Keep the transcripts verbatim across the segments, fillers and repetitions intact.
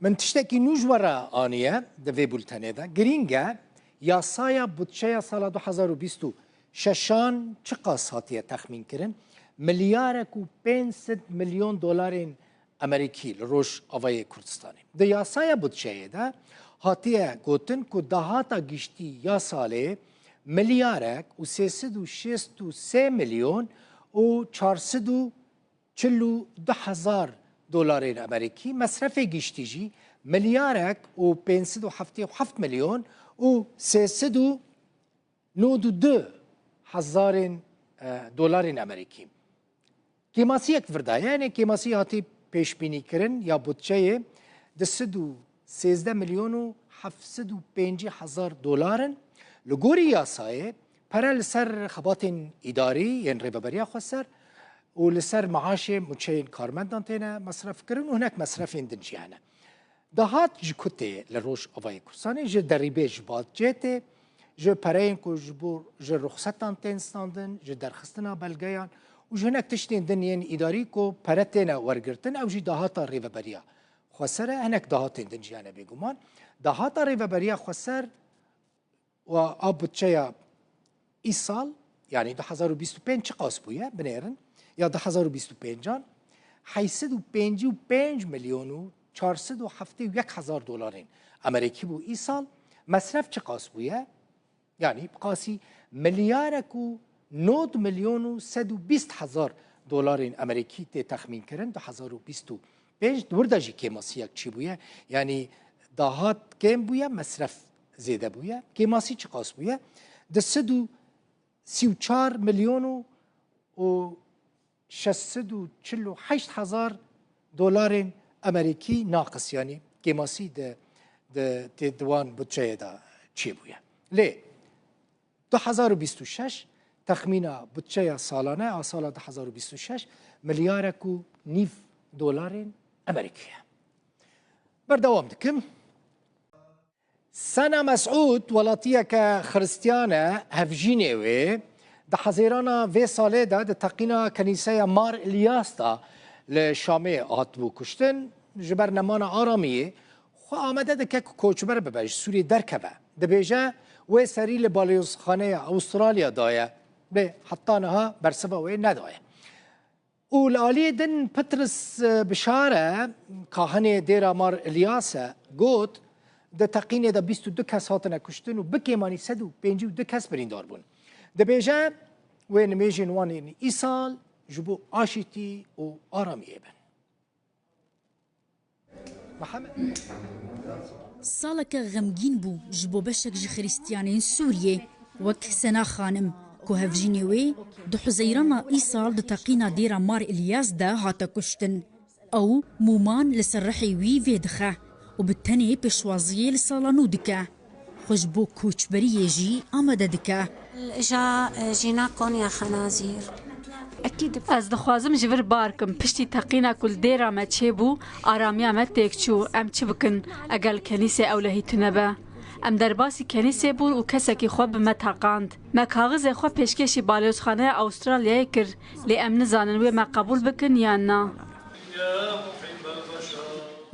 Min tiştekî nû ji we re aniye di vê bultenê de. Girîng e, yasaya budçeya sala du hezar û bîst û şeşan çiqas hatiye texmînkirin? Milyarek û pênc sed milyon dolarên Amerîkî li Rojavayê Kurdistanê. Di yasaya budçeyê de hatiye gotin ku dahata giştî ya salê milyarek û sê sed û şêst û sê milyon û çar sed û çil û du hezar dolarên Amerîkî, mesrefê giştî jî milyarek û pênc sed û heftê û heft milyon û sê sed û nod û du hezarên, e, dolarên Amerîkî. Kêmasiyek vir daye, yanî kêmasî hatî pêşbînîkirin ya budçeyê du sed û sêzdeh milyon û heft sed û pêncî hezar dolar in. Li gorî yasayê pere li ser xebatên îdarî yên Rêveberiya Xweser û li ser meaşê mûçeyên karmendan têne mesrefkirin û hinek mesrefên din jî hene. Dahat ji ku tê li Rojavayê Kurdistanê? Ji derîbê, ji budcetê, ji pereyên ku ji bo, ji ruxsetan tên standin, ji derxistina belgeyan û ji hinek tiştên din yên îdarî ku pere têne wergirtin, ew jî dahata Rêveberiya Xweser e, hinek dahatên din jî hene bêguman. Dahata Rêveberiya Xweser û a budçeya îsal, yanî du hezar û bîst û pênc çiqas bûye, binêrin, ya du hezar û bîst û pêncan, heyt sed û pêncî û pênc milyon û çar sed û heftê û yek hezar dolarên Amerîkî bû îsal. Mesref çiqas bûye? Yanî bi qasî milyarek û nod milyon û sed û bîst hezar dolarên Amerîkî tê texmînkirin. Du hezar û bîst û pênc di wir de jî kêmasiyek çêbûye. Yanî dahat kêm bûye, mesref zêde bûye. Kêmasî çiqas bûye? Du sed û sî û çar milyon û, û şeş sed û çil û heşt hezar dolarên Amerîkî naqis, yanî kêmasî di, di, di, di wan budçeyê de çêbûye. Lê du hezar û bîst û şeş, texmîna budçeya salane a sala du hezar û bîst û şeş milyarek û nîv dolarên Amerîkî ye. Berdewam dikim. Sana Mesûd, welatiyeke Xiristiyan e, hevjînê wê, di Hezêrana vê salê de di teqîna kenîseya Mar Îlyas de li Şamê hatibû kuştin. Ji ber nemana aramiyê xwe amade dike ku koçber bibe, ji Sûriyê derkeve. Dibêje, wê serî li balêozxaneya Awistralya daye, lê heta niha bersiva wê nedaye. Û li aliyê din Petris, e, Bişar e, kahinê dêra Mar Îlyas e, got, di teqînê de bîst û du kes hatine kuştin û bi kêmanî sed û pêncî û du kes birîndar bûn. Dibêje, wê nimêjên wan ên îsal ji bo aşîtî û aramiyê bin. Mihemed. Saleke xemgîn bû ji bo beşek ji Xiristiyanên Sûriyê, wek Sena Xanim, ku hevjînê wê di Huzeyrana îsal di teqîna dêra Mar Îlyas de hate kuştin. Ew mûman li ser rihê wî vêdixe û bi tenê pêşwaziyê li sala nû dike. Xwe ji bo koçberiyê jî amade dike. Îja, e, jîna Konya Xenazîr. Ez dixwazim ji vir bar kim, piştî teqîna ku li dêra me çêbû, aramiya me têk çû, em çi bikin eger li kenîsê ewlehî tune be? Em derbasî kenîsê bûn û kesekî xwe bi me teqand. Me kaxizê xwe pêşkêşî balêozxaneya Awistralyayê kir, lê em nizanin wê me qebûl bikin yan na.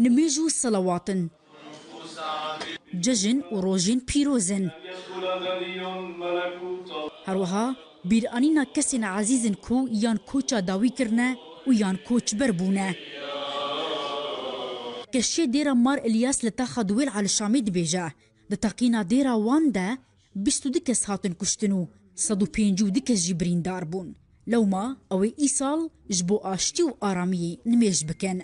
Nimêj û selawat in. Cejin û rojên pîroz in. Her wiha bîranîna kesên ezîz in ku yan koça dawî kirine û yan koçber bûne. Keşê dêra Mar Îlyas li taxa Duwêl a li Şamê dibêje, di teqîna dêra wan de bîst û du kes hatin kuştin û sed û pêncî û du kes jî birîndar bûn. Lewma ew ê îsal ji bo aştî û aramiyê nimêj bikin.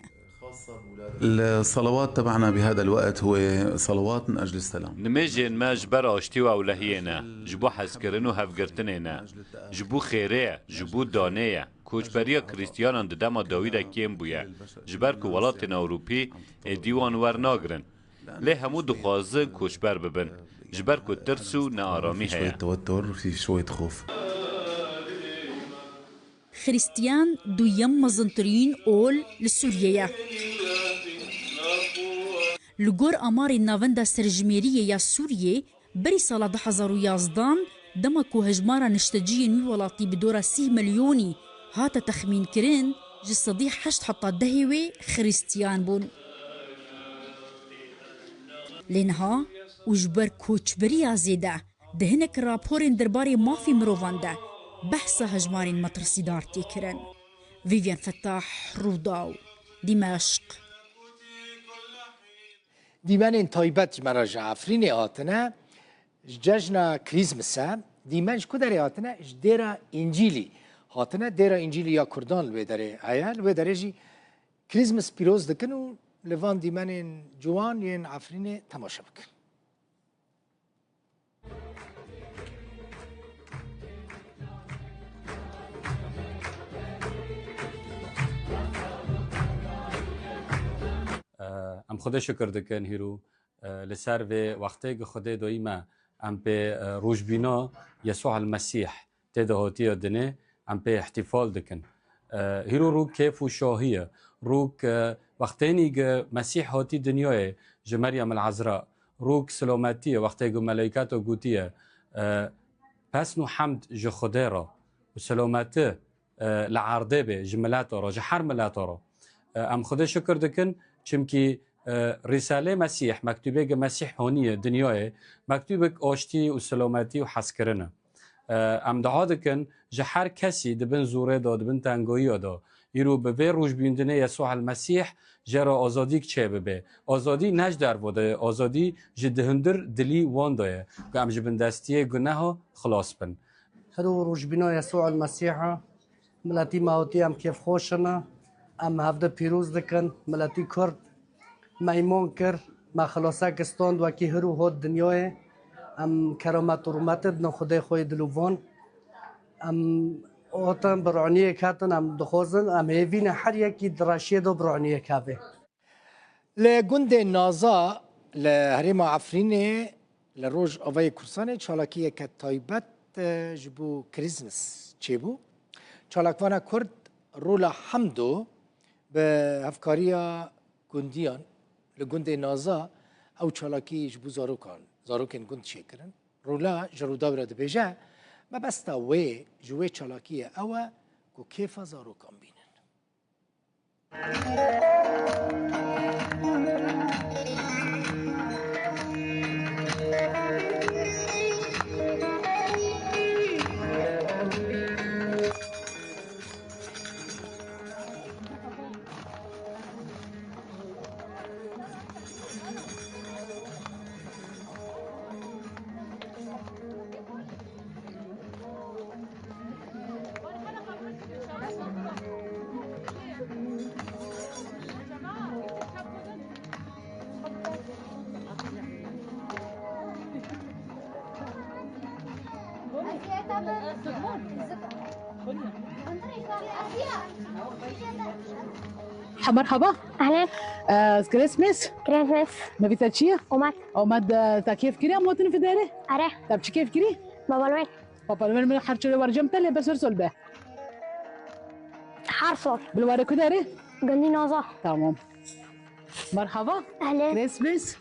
الصلوات تبعنا بهذا الوقت هو صلوات من أجل السلام. Nimêjên me ji ber aştî û ewlehiyê ne, ji bo hezkirin û hevgirtinê ne, ji bo xêrê ye, ji bo danê ye. Koçberiya Kristiyanan di dema dawî de kêm bûye, ji ber ku welatên Ewropî êdî wan wernagirin. Lê hemû dixwazin koçber bibin, ji ber ku tirs û nearamî heye. شوية توتر، في شوية خوف. Xiristiyan duyem mezintirîn ol li Sûriyê ye. Li gor amarên Navenda Serjimêriyê ya Sûriyê, berî sala du hezar û yazdan, dema ku hejmara nişteciyên wî welatî bi dora sî milyonî hate texmînkirin, ji sedî heşt heta dehê wê Xiristiyan bûn. Lê niha û ji ber koçberiya zêde di hinek raporên derbarê mafê mirovan de behsa hejmarên metirsîdar tê kirin. Vivian Fettah, Rûdaw, Dimeşq. Dîmenên taybet ji me re ji Efrînê hatine, ji cejna Krîsmisa. Dîmen ji ku derê hatine? Ji dêra Încîlî hatine. Dêra Încîlî ya Kurdan li wê derê heye. Li wê derê jî Krîsmas pîroz dikin û li van dîmenên ciwan yên Efrînê temaşe bikin. Em Xwedê şikir dikin hîro, li ser vê wextê ku Xwedê doyî me em pê rojbîna Yesû el Mesîh tê de hatiye dinê, em pê îhtîfal dikin. Hîro rûk kêf û şahî ye. Rûk wextênî ku Mesîh hatî dinyayê ji Meryem el Ezra, rûk silametî ye, wextê ku meleyketo gotiye, pesn û hemd ji Xwedê re û silameti li erdê be ji mileta re, ji her mileta re. Em Xwedê şikir dikin, çimkî Rîsalê Mesîh, mektûbê ku Mesîh honiye dinyayê, mektûbek aştî û silametî û hezkirin e. Em dua dikin ji her kesî di bin zorê de, di bin tengahiya de, îro bi vê rojbîndinê Yesû el Mesîh jê re azadîk çêbibe. Azadî ne ji dervo de ye, azadî ji di hundir dilî wan de ye, ku em ji bindestiyê guneha xilas bin. Hiro rojbîna Yesû el Mesîh e. Miletî me hatiye em kêfxweş in. Em hevdi pîroz dikin. Miletî Kurd me îman kir. Me xilasek stand wekî hiro hot dinyayê. Em keramet û rûmetê didin Xwedê xwe yê dilovan. Em hatin bi roniyek hatin, em dixwazin, em hêvî ne her yekî di reşiyê de bi roniyek heve. Li gundê Naza li herêma Efrînê li Rojavayê Kurdistanê çalakiyeke taybet, e, ji bo Krîsmas çêbû. Çalakvana Kurd Rola Hemdo bi hevkariya gundiyan li gundê Naza ew çalakî ji bo zarokan, zarokên gund çêkirin. Rola ji Rûdawê re dibêje, mebesta wê ji wê çalakiyê ew e ku kêfa zarokan bînin. Merhaba. Ehlen. Krêsmês. Krêsmês. Navî te çi ye? Omad. Omad, te kêf kiriye em hatin vê derê? Are. Te bi çi kêf kirî? Baba Noel. Papa Noel min her çolê were cem te lê bes her sol be. Her sol. Bi li were ku derê? Gundî Naza. Tamam. Merhaba. Ehlen. Krêsmês.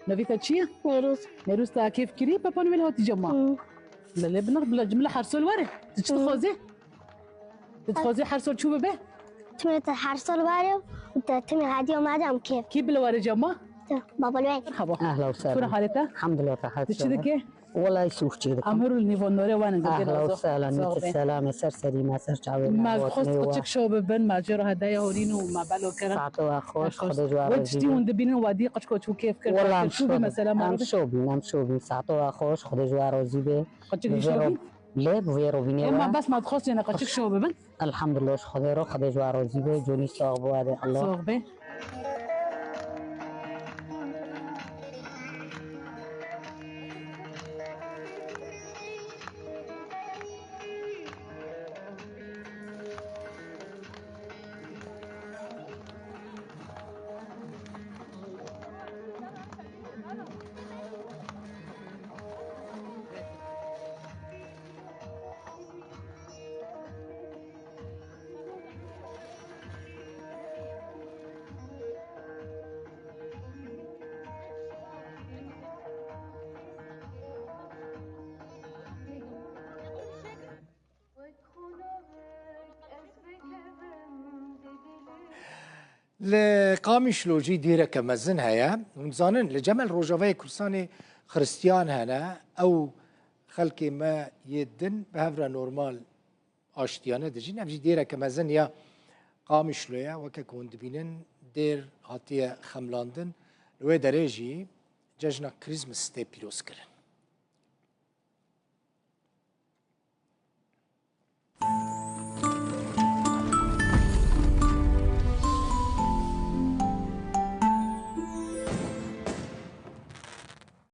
Navî te çi ye? Nêrûz. Nêrûz te kêf kirî? Papa Noel hatî cem ma. Lê bi nirx bila cimle her sol were. Tu çi dixwazî? Tu dixwazî her sol çû bibe? Çimê te her sol were û te timî hediya me de em kêf. Kî bila were cem ma? Te, Baba Lwek. Merhaba. Ehla û sehla. Kura halê te? Elhamdulillah rehet. Tu çi dikî? Wela îşûx çêdikim. Em hir û li nîvan norê wan in gundê Nazo. Ehla û sehla, nîtir selamê ser serî me, ser çavê me. Me xwest qirçik şo bibin, me jê re hedeya horîn û me belo kirin. Saeto we xweş, Xwedê ji we razî be. Wek tiştî hûn dibînin, we dî qirçik we çû kêf kir. Wela em şo bîn, em şo bîn, em şo bîn. Saeto we xweş, Xwedê ji we razî be. Qirçik jî şo bîn? Lê bi vê re bînê we. Ema bes me dixwest yene qirçik şo bibin. Elhamdulillah, ji Xwedê re, Xwedê ji we razî be, conî sax be, wade Allah. Sax be. Li Qamişlo jî dêreke mezin heye. Hûn dizanin, li cem li Rojavayê Kurdistanê Xiristiyan hene. Ew xelkê me yê din bi hev re normal aştiyane dijîn. Ev jî dêreke mezin ya Qamişlo ye. Weke ku hûn dibînin, dêr hatiye xemlandin. Li wê derê jî cejna Christmas tê pîroz kirin.